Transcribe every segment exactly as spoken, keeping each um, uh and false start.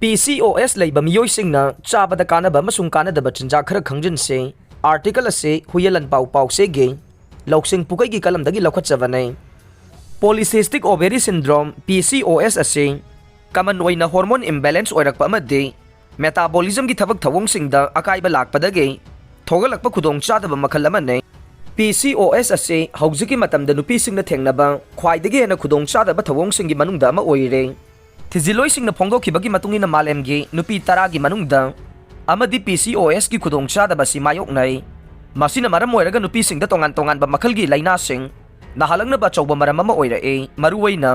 ꯄꯤ ꯁꯤ ꯑꯣ ꯑꯦꯁ ꯂꯩꯕ ꯃꯤꯑꯣꯏꯁꯤꯡꯅ ꯆꯥꯕꯗ ꯀꯥꯟꯅꯕ ꯑꯃꯁꯨꯡ ꯀꯥꯟꯅꯗꯕ ꯆꯤꯟꯖꯥꯛ ꯈꯔ ꯈꯪꯖꯤꯟꯁꯤ꯫ ꯑꯥꯔꯇꯤꯀꯜ ꯑꯁꯤ ꯍꯨꯌꯦꯂꯟ ꯄꯥꯎ ꯄꯥꯎꯆꯦꯒꯤ ꯂꯧꯁꯤꯡ ꯄꯨꯀꯩꯒꯤ ꯀꯂꯝꯗꯒꯤ ꯂꯧꯈꯠꯆꯕꯅꯤ꯫ Polycystic ovary syndrome, P C O S, ꯑꯁꯤ ꯀꯃꯟ ꯑꯣꯏꯅ ꯍꯣꯔꯃꯣꯟ ꯏꯝꯕꯦꯂꯦꯟꯁ ꯑꯣꯏꯔꯛꯄ ꯑꯃꯗꯤ ꯃꯦꯇꯥꯕꯣꯂꯤꯖꯝꯒꯤ ꯊꯕꯛ ꯊꯧꯑꯣꯡꯁꯤꯡꯗ ꯑꯀꯥꯏꯕ ꯂꯥꯛꯄꯗꯒꯤ ꯊꯣꯛꯍꯜꯂꯛꯄ ꯈꯨꯗꯣꯡꯆꯥꯗꯕ ꯃꯈꯜ ꯑꯃꯅꯤ꯫ ꯄꯤ ꯁꯤ ꯑꯣ ꯑꯦꯁ ꯑꯁꯤ ꯍꯧꯖꯤꯛꯀꯤ ꯃꯇꯝꯗ ꯅꯨꯄꯤꯁꯤꯡꯅ ꯊꯦꯡꯅꯕ ꯈ꯭ꯋꯥꯏꯗꯒꯤ ꯍꯦꯟꯅ ꯈꯨꯗꯣꯡꯆꯥꯗꯕ ꯊꯧꯑꯣꯡꯁꯤꯡꯒꯤ ꯃꯅꯨꯡꯗ ꯑꯃ ꯑꯣꯏꯔꯦ꯫ ꯊꯤꯖꯤꯜꯂꯣꯏꯁꯤꯡꯅ ꯐꯣꯡꯗꯣꯛꯈꯤꯕꯒꯤ ꯃꯇꯨꯡ ꯏꯟꯅ, ꯃꯥꯂꯦꯝꯒꯤ ꯅꯨꯄꯤ ꯇꯔꯥꯒꯤ ꯃꯅꯨꯡꯗ ꯑꯃꯗꯤ ꯄꯤ ꯁꯤ ꯑꯣ ꯑꯦꯁꯀꯤ ꯈꯨꯗꯣꯡꯆꯥꯗꯕ ꯑꯁꯤ ꯃꯥꯌꯣꯛꯅꯩ꯫ ꯃꯁꯤꯅ ꯃꯔꯝ ꯑꯣꯏꯔꯒ ꯅꯨꯄꯤꯁꯤꯡꯗ ꯇꯣꯉꯥꯟ ꯇꯣꯉꯥꯟꯕ ꯃꯈꯜꯒꯤ ꯂꯥꯏꯅꯥꯁꯤꯡ ꯅꯥꯍꯜꯂꯛꯅꯕ ꯑꯆꯧꯕ ꯃꯔꯝ ꯑꯃ ꯑꯣꯏꯔꯛꯏ꯫ ꯃꯔꯨꯑꯣꯏꯅ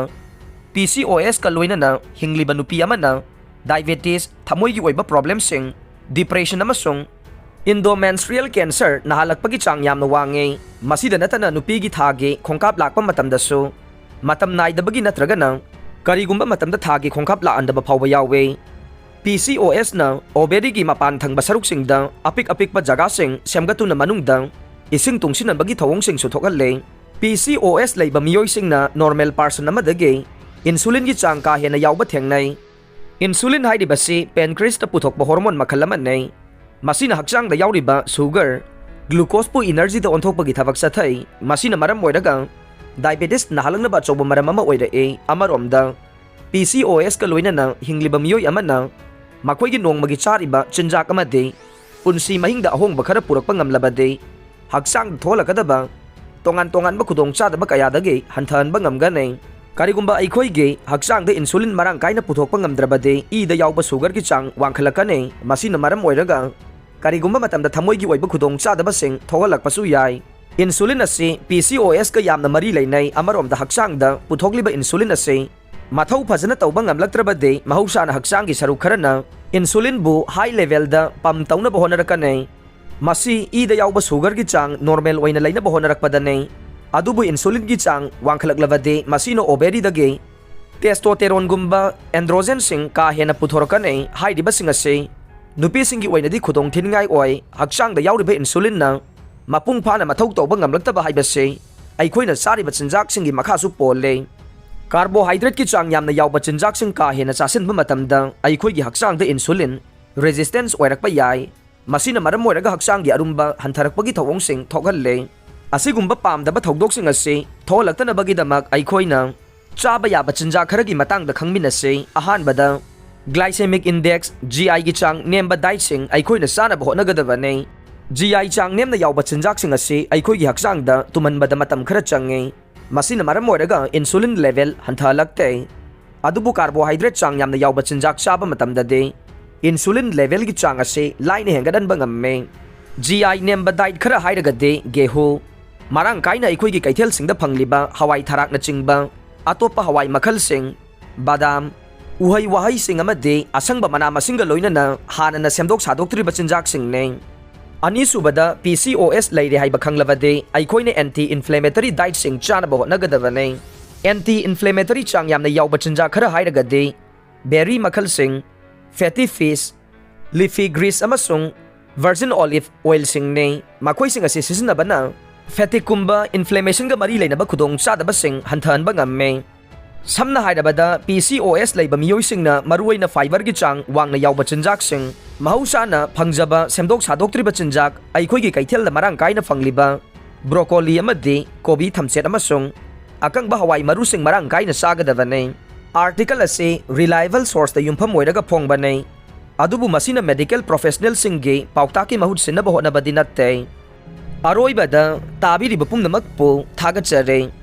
ꯄꯤ ꯁꯤ ꯑꯣ ꯑꯦꯁꯀ ꯂꯣꯏꯅꯅ ꯍꯤꯡꯂꯤꯕ ꯅꯨꯄꯤ ꯑꯃꯅ ꯗꯥꯏꯕꯦꯇꯤꯁ, ꯊꯃꯣꯏꯒꯤ ꯑꯣꯏꯕ ꯄ꯭ꯔꯣꯕ꯭ꯂꯦꯝꯁꯤꯡ, ꯗꯤꯄ꯭ꯔꯦꯁꯟ ꯑꯃꯁꯨꯡ endometrial cancer ꯅꯥꯍꯜꯂꯛꯄꯒꯤ ꯆꯥꯡ ꯌꯥꯝꯅ ꯋꯥꯡꯉꯤ꯫ ꯃꯁꯤꯗ ꯅꯠꯇꯅ ꯅꯨꯄꯤꯒꯤ ꯊꯥꯒꯤ ꯈꯣꯡꯀꯥꯞ ꯂꯥꯛꯄ ꯃꯇꯝꯗꯁꯨ ꯃꯇꯝ ꯅꯥꯏꯗꯕꯒꯤ ꯅꯠꯇ꯭ꯔꯒꯅ ꯀꯔꯤꯒꯨꯝꯕ ꯃꯇꯝꯗ ꯊꯥꯒꯤ ꯈꯣꯡꯀꯥꯞ ꯂꯥꯛꯍꯟꯗꯕ ꯐꯥꯎꯕ ꯌꯥꯎꯏ꯫ ꯄꯤ ꯁꯤ ꯑꯣ ꯑꯦꯁꯅ ꯑꯣꯕꯦꯔꯤꯒꯤ ꯃꯄꯥꯟ ꯊꯪꯕ ꯁꯔꯨꯛꯁꯤꯡꯗ ꯑꯄꯤꯛ ꯑꯄꯤꯛꯄ ꯖꯒꯥꯁꯤꯡ ꯁꯦꯝꯒꯠꯇꯨꯅ ꯃꯅꯨꯡꯗ ꯏꯁꯤꯡ ꯇꯨꯡꯁꯤꯟꯅꯕꯒꯤ ꯊꯧꯑꯣꯡꯁꯤꯡꯁꯨ ꯊꯣꯛꯍꯜꯂꯤ꯫ ꯄꯤ ꯁꯤ ꯑꯣ ꯑꯦꯁ ꯂꯩꯕ ꯃꯤꯑꯣꯏꯁꯤꯡꯅ ꯅꯣꯔꯃꯦꯜ ꯄꯥꯔꯁꯟ ꯑꯃꯗꯒꯤ ꯏꯟꯁꯨꯂꯤꯟꯒꯤ ꯆꯥꯡ ꯀꯥ ꯍꯦꯟꯅ ꯌꯥꯎꯕ ꯊꯦꯡꯅꯩ꯫ ꯏꯟꯁꯨꯂꯤꯟ ꯍꯥꯏꯔꯤꯕꯁꯤ ꯄꯦꯟꯀ꯭ꯔꯤꯌꯁꯇ ꯄꯨꯊꯣꯛꯄ ꯍꯣꯔꯃꯣꯟ ꯃꯈꯜ ꯑꯃꯅꯤ꯫ ꯃꯁꯤꯅ ꯍꯛꯆꯥꯡꯗ ꯌꯥꯎꯔꯤꯕ ꯁꯨꯒꯔ, ꯒ꯭ꯂꯨꯀꯣꯁꯄꯨ ꯏꯅꯔꯖꯤꯗ ꯑꯣꯟꯊꯣꯛꯄꯒꯤ ꯊꯕꯛ ꯆꯠꯊꯩ꯫ ꯃꯁꯤꯅ ꯃꯔꯝ ꯑꯣꯏꯔꯒ ꯗꯥꯏꯕꯦꯇꯤꯁ ꯅꯥꯍꯜꯂꯛꯅꯕ ꯑꯆꯧꯕ ꯃꯔꯝ ꯑꯃ ꯑꯣꯏꯔꯛꯏ꯫ ꯑꯃꯔꯣꯝꯗ, ꯄꯤ ꯁꯤ ꯑꯣ ꯑꯦꯁꯀ ꯂꯣꯏꯅꯅ ꯍꯤꯡꯂꯤꯕ ꯃꯤꯑꯣꯏ ꯑꯃꯅ ꯃꯈꯣꯏꯒꯤ ꯅꯣꯡꯃꯒꯤ ꯆꯥꯔꯤꯕ ꯆꯤꯟꯖꯥꯛ ꯑꯃꯗꯤ ꯄꯨꯟꯁꯤ ꯃꯍꯤꯡꯗ ꯑꯍꯣꯡꯕ ꯈꯔ ꯄꯨꯔꯛꯄ ꯉꯝꯂꯕꯗꯤ, ꯍꯛꯆꯥꯡꯗ ꯊꯣꯛꯍꯜꯂꯛꯀꯗꯕ ꯇꯣꯉꯥꯟ ꯇꯣꯉꯥꯟꯕ ꯈꯨꯗꯣꯡꯆꯥꯗꯕ ꯀꯌꯥꯗꯒꯤ ꯍꯟꯊꯍꯟꯕ ꯉꯝꯒꯅꯤ꯫ ꯀꯔꯤꯒꯨꯝꯕ ꯑꯩꯈꯣꯏꯒꯤ ꯍꯛꯆꯥꯡꯗ ꯏꯟꯁꯨꯂꯤꯟ ꯃꯔꯥꯡ ꯀꯥꯏꯅ ꯄꯨꯊꯣꯛꯄ ꯉꯝꯗ꯭ꯔꯕꯗꯤ, ꯏꯗ ꯌꯥꯎꯕ ꯁꯨꯒꯔꯒꯤ ꯆꯥꯡ ꯋꯥꯡꯈꯠꯂꯛꯀꯅꯤ꯫ ꯃꯁꯤꯅ ꯃꯔꯝ ꯑꯣꯏꯔꯒ ꯀꯔꯤꯒꯨꯝꯕ ꯃꯇꯝꯗ ꯊꯃꯣꯏꯒꯤ ꯑꯣꯏꯕ ꯈꯨꯗꯣꯡꯆꯥꯗꯕꯁꯤꯡ ꯊꯣꯛꯍꯜꯂꯛꯄꯁꯨ ꯌꯥꯏ꯫ ꯏꯟꯁꯨꯂꯤꯟ ꯑꯁꯤ ꯄꯤ ꯁꯤ ꯑꯣ ꯑꯦꯁꯀ ꯌꯥꯝꯅ ꯃꯔꯤ ꯂꯩꯅꯩ꯫ ꯑꯃꯔꯣꯝꯗ, ꯍꯛꯆꯥꯡꯗ ꯄꯨꯊꯣꯛꯂꯤꯕ ꯏꯟꯁꯨꯂꯤꯟ ꯑꯁꯤ ꯃꯊꯧ ꯐꯖꯅ ꯇꯧꯕ ꯉꯝꯂꯛꯇ꯭ꯔꯕꯗꯤ, ꯃꯍꯧꯁꯥꯅ ꯍꯛꯆꯥꯡꯒꯤ ꯁꯔꯨꯛ ꯈꯔꯅ ꯏꯟꯁꯨꯂꯤꯟꯕꯨ ꯍꯥꯏ ꯂꯦꯚꯦꯜꯗ ꯄꯝ ꯇꯧꯅꯕ ꯍꯣꯠꯅꯔꯛꯀꯅꯤ꯫ ꯃꯁꯤ ꯏꯗ ꯌꯥꯎꯕ ꯁꯨꯒꯔꯒꯤ ꯆꯥꯡ ꯅꯣꯔꯃꯦꯜ ꯑꯣꯏꯅ ꯂꯩꯅꯕ ꯍꯣꯠꯅꯔꯛꯄꯗꯅꯤ꯫ ꯑꯗꯨꯕꯨ ꯏꯟꯁꯨꯂꯤꯟꯒꯤ ꯆꯥꯡ ꯋꯥꯡꯈꯠꯂꯛꯂꯕꯗꯤ, ꯃꯁꯤꯅ ꯑꯣꯕꯦꯔꯤꯗꯒꯤ ꯇꯦꯁꯇꯣꯇꯦꯔꯣꯟꯒꯨꯝꯕ ꯑꯦꯟꯗ꯭ꯔꯣꯖꯦꯟꯁꯤꯡ ꯀꯥ ꯍꯦꯟꯅ ꯄꯨꯊꯣꯔꯛꯀꯅꯤ꯫ ꯍꯥꯏꯔꯤꯕꯁꯤꯡ ꯑꯁꯤ ꯅꯨꯄꯤꯁꯤꯡꯒꯤ ꯑꯣꯏꯅꯗꯤ ꯈꯨꯗꯣꯡꯊꯤꯅꯤꯡꯉꯥꯏ ꯑꯣꯏ꯫ ꯍꯛꯆꯥꯡꯗ ꯌꯥꯎꯔꯤꯕ ꯏꯟꯁꯨꯂꯤꯟꯅ ꯃꯄꯨꯡ ꯐꯥꯅ ꯃꯊꯧ ꯇꯧꯕ ꯉꯝꯂꯛꯇꯕ ꯍꯥꯏꯕꯁꯤ ꯑꯩꯈꯣꯏꯅ ꯆꯥꯔꯤꯕ ꯆꯤꯟꯖꯥꯛꯁꯤꯡꯒꯤ ꯃꯈꯥꯁꯨ ꯄꯣꯜꯂꯤ꯫ Carbohydrateꯀꯤ ꯆꯥꯡ ꯌꯥꯝꯅ ꯌꯥꯎꯕ ꯆꯤꯟꯖꯥꯛꯁꯤꯡ ꯀꯥ ꯍꯦꯟꯅ ꯆꯥꯁꯤꯟꯕ ꯃꯇꯝꯗ ꯑꯩꯈꯣꯏꯒꯤ ꯍꯛꯆꯥꯡꯗ insulin resistance ꯑꯣꯏꯔꯛꯄ ꯌꯥꯏ꯫ ꯃꯁꯤꯅ ꯃꯔꯝ ꯑꯣꯏꯔꯒ ꯍꯛꯆꯥꯡꯒꯤ ꯑꯔꯨꯝꯕ ꯍꯟꯊꯔꯛꯄꯒꯤ ꯊꯧꯑꯣꯡꯁꯤꯡ ꯊꯣꯛꯍꯜꯂꯦ꯫ ꯑꯁꯤꯒꯨꯝꯕ ꯄꯥꯝꯗꯕ ꯊꯧꯗꯣꯛꯁꯤꯡ ꯑꯁꯤ ꯊꯣꯛꯍꯜꯂꯛꯇꯅꯕꯒꯤꯗꯃꯛ ꯑꯩꯈꯣꯏꯅ ꯆꯥꯕ ꯌꯥꯕ ꯆꯤꯟꯖꯥꯛ ꯈꯔꯒꯤ ꯃꯇꯥꯡꯗ ꯈꯪꯃꯤꯟꯅꯁꯤ꯫ ꯑꯍꯥꯟꯕꯗ, glycemic index, GI ꯒꯤ ꯆꯥꯡ ꯅꯦꯝꯕ dietꯁꯤꯡ ꯑꯩꯈꯣꯏꯅ ꯆꯥꯅꯕ ꯍꯣꯠꯅꯒꯗꯕꯅꯤ꯫ GI ꯆꯥꯡ ꯅꯦꯝꯅ ꯌꯥꯎꯕ ꯆꯤꯟꯖꯥꯛꯁꯤꯡ ꯑꯁꯤ ꯑꯩꯈꯣꯏꯒꯤ ꯍꯛꯆꯥꯡꯗ ꯇꯨꯝꯍꯟꯕꯗ ꯃꯇꯝ ꯈꯔ ꯆꯪꯉꯤ꯫ ꯃꯁꯤꯅ ꯃꯔꯝ ꯑꯣꯏꯔꯒ insulin level ꯍꯟꯊꯍꯜꯂꯛꯇꯦ꯫ ꯑꯗꯨꯕꯨ carbohydrate ꯆꯥꯡ ꯌꯥꯝꯅ ꯌꯥꯎꯕ ꯆꯤꯟꯖꯥꯛ ꯆꯥꯕ ꯃꯇꯝꯗꯗꯤ insulin levelꯒꯤ ꯆꯥꯡ ꯑꯁꯤ ꯂꯥꯏꯅ ꯍꯦꯟꯒꯠꯍꯟꯕ ꯉꯝꯃꯤ꯫ GI ꯅꯦꯝꯕ diet ꯈꯔ ꯍꯥꯏꯔꯒꯗꯤ ꯒꯦꯍꯨ, ꯃꯔꯥꯡ ꯀꯥꯏꯅ ꯑꯩꯈꯣꯏꯒꯤ ꯀꯩꯊꯦꯜꯁꯤꯡꯗ ꯐꯪꯂꯤꯕ ꯍꯋꯥꯏ ꯊꯔꯥꯛꯅꯆꯤꯡꯕ, ꯑꯇꯣꯞꯄ ꯍꯋꯥꯏ ꯃꯈꯜꯁꯤꯡ, ꯕꯗꯥꯝ, ꯎꯍꯩ ꯋꯥꯍꯩꯁꯤꯡ ꯑꯃꯗꯤ ꯑꯁꯪꯕ ꯃꯅꯥ ꯃꯁꯤꯡꯒ ꯂꯣꯏꯅꯅ ꯍꯥꯟꯅꯅ ꯁꯦꯝꯗꯣꯛ ꯁꯥꯗꯣꯛꯇ꯭ꯔꯤꯕ ꯆꯤꯟꯖꯥꯛꯁꯤꯡꯅꯤ꯫ ꯑꯅꯤꯁꯨꯕꯗ, PCOS ꯂꯩꯔꯦ ꯍꯥꯏꯕ ꯈꯪꯂꯕꯗꯤ ꯑꯩꯈꯣꯏꯅ anti inflammatory dietꯁꯤꯡ ꯆꯥꯅꯕ ꯍꯣꯠꯅꯒꯗꯕꯅꯤ꯫ Anti inflammatory ꯆꯥꯡ ꯌꯥꯝꯅ ꯌꯥꯎꯕ ꯆꯤꯟꯖꯥꯛ ꯈꯔ ꯍꯥꯏꯔꯒꯗꯤ berry ꯃꯈꯜꯁꯤꯡ, fatty fish, leafy greens ꯑꯃꯁꯨꯡ virgin olive oilꯁꯤꯡꯅꯤ꯫ ꯃꯈꯣꯏꯁꯤꯡ ꯑꯁꯤ ꯁꯤꯖꯤꯟꯅꯕꯅ fatigue ꯀꯨꯝꯕ inflammationꯒ ꯃꯔꯤ ꯂꯩꯅꯕ ꯈꯨꯗꯣꯡꯆꯥꯗꯕꯁꯤꯡ ꯍꯟꯊꯍꯟꯕ ꯉꯝꯃꯤ꯫ ꯁꯝꯅ ꯍꯥꯏꯔꯕꯗ, PCOS ꯂꯩꯕ ꯃꯤꯑꯣꯏꯁꯤꯡꯅ ꯃꯔꯨꯑꯣꯏꯅ fiberꯒꯤ ꯆꯥꯡ ꯋꯥꯡꯅ ꯌꯥꯎꯕ ꯆꯤꯟꯖꯥꯛꯁꯤꯡ, ꯃꯍꯧꯁꯥꯅ ꯐꯪꯖꯕ ꯁꯦꯝꯗꯣꯛ ꯁꯥꯗꯣꯛꯇ꯭ꯔꯤꯕ ꯆꯤꯟꯖꯥꯛ, ꯑꯩꯈꯣꯏꯒꯤ ꯀꯩꯊꯦꯜꯗ ꯃꯔꯥꯡ ꯀꯥꯏꯅ ꯐꯪꯂꯤꯕ broccoli ꯑꯃꯗꯤ ꯀꯣꯕꯤ ꯊꯝꯆꯦꯠ ꯑꯃꯁꯨꯡ ꯑꯀꯪꯕ ꯍꯋꯥꯏ ꯃꯔꯨꯁꯤꯡ ꯃꯔꯥꯡ ꯀꯥꯏꯅ ꯆꯥꯒꯗꯕꯅꯤ꯫ Article ꯑꯁꯤ reliable sourceꯇ ꯌꯨꯝꯐꯝ ꯑꯣꯏꯔꯒ ꯐꯣꯡꯕꯅꯤ, ꯑꯗꯨꯕꯨ ꯃꯁꯤꯅ medical professionalꯁꯤꯡꯒꯤ ꯄꯥꯎꯇꯥꯛꯀꯤ ꯃꯍꯨꯠ ꯁꯤꯟꯅꯕ ꯍꯣꯠꯅꯕꯗꯤ ꯅꯠꯇꯦ꯫ ꯑꯔꯣꯏꯕꯗ, ꯇꯥꯕꯤꯔꯤꯕ ꯄꯨꯝꯅꯃꯛꯄꯨ ꯊꯥꯒꯠꯆꯔꯤ꯫